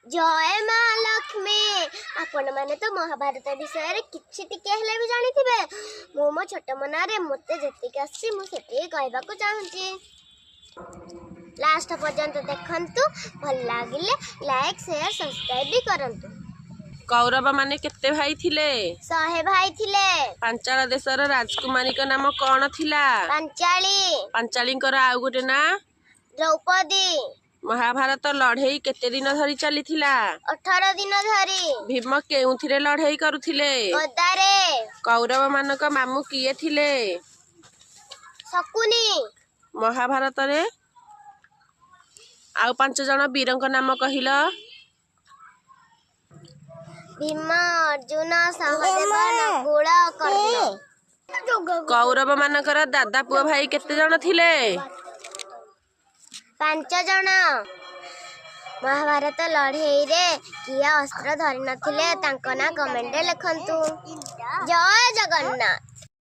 ଜୟ ମା ଲକ୍ଷ୍ମୀ। ଆପଣମାନେ ତ ମହାଭାରତ ବିଷୟରେ କିଛି ଟିକେ ହେଲେ ବି ଜାଣିଥିବେ। ମୁଁ ମୋ ଛୋଟ ମନରେ ମୋତେ ଯେତିକି ଆସିଛି, ମୁଁ ସେତିକି କହିବାକୁ ଚାହୁଁଛି। ଲାଷ୍ଟ ପର୍ଯ୍ୟନ୍ତ ଦେଖନ୍ତୁ। ଭଲ ଲାଗିଲେ ଲାଇକ୍, ସେୟାର, ସବସ୍କ୍ରାଇବ୍ ବି କରନ୍ତୁ। କୌରବ ମାନେ କେତେ ଭାଇ ଥିଲେ? 100 ଭାଇ ଥିଲେ। ପାଞ୍ଚାଳ ଦେଶର ରାଜକୁମାରୀଙ୍କ ନାମ କଣ ଥିଲା? ପାଞ୍ଚାଳୀ। ପାଞ୍ଚାଳୀଙ୍କର ଆଉ ଗୋଟେ ନାଁ? ଦ୍ରୌପଦୀ। ମହାଭାରତ ଲଢେଇ କେତେ ଦିନ ଧରି ଚାଲିଥିଲା? 18 ଦିନ ଧରି। ଭୀମ କେଉଁଥିରେ ଲଢେଇ କରୁଥିଲେ? ଗଦାରେ। କୌରବ ମାନଙ୍କ ମାମୁଁ କିଏ ଥିଲେ? ଶକୁନି। ମହାଭାରତରେ ଆଉ ପାଞ୍ଚ ଜଣ ବୀରଙ୍କ ନାମ କହିଲ। ଭୀମ, ଅର୍ଜୁନ, ସହଦେବ, ନକୁଳ, କର୍ଣ୍ଣ। କୌରବ ମାନଙ୍କର ଦାଦା ପୁଅ ଭାଇ କେତେ ଜଣ ଥିଲେ? ପାଞ୍ଚ ଜଣ। ମହାଭାରତ ଲଢେଇରେ କିଏ ଅସ୍ତ୍ର ଧରିନଥିଲେ, ତାଙ୍କ ନାଁ କମେଣ୍ଟରେ ଲେଖନ୍ତୁ। ଜୟ ଜଗନ୍ନାଥ।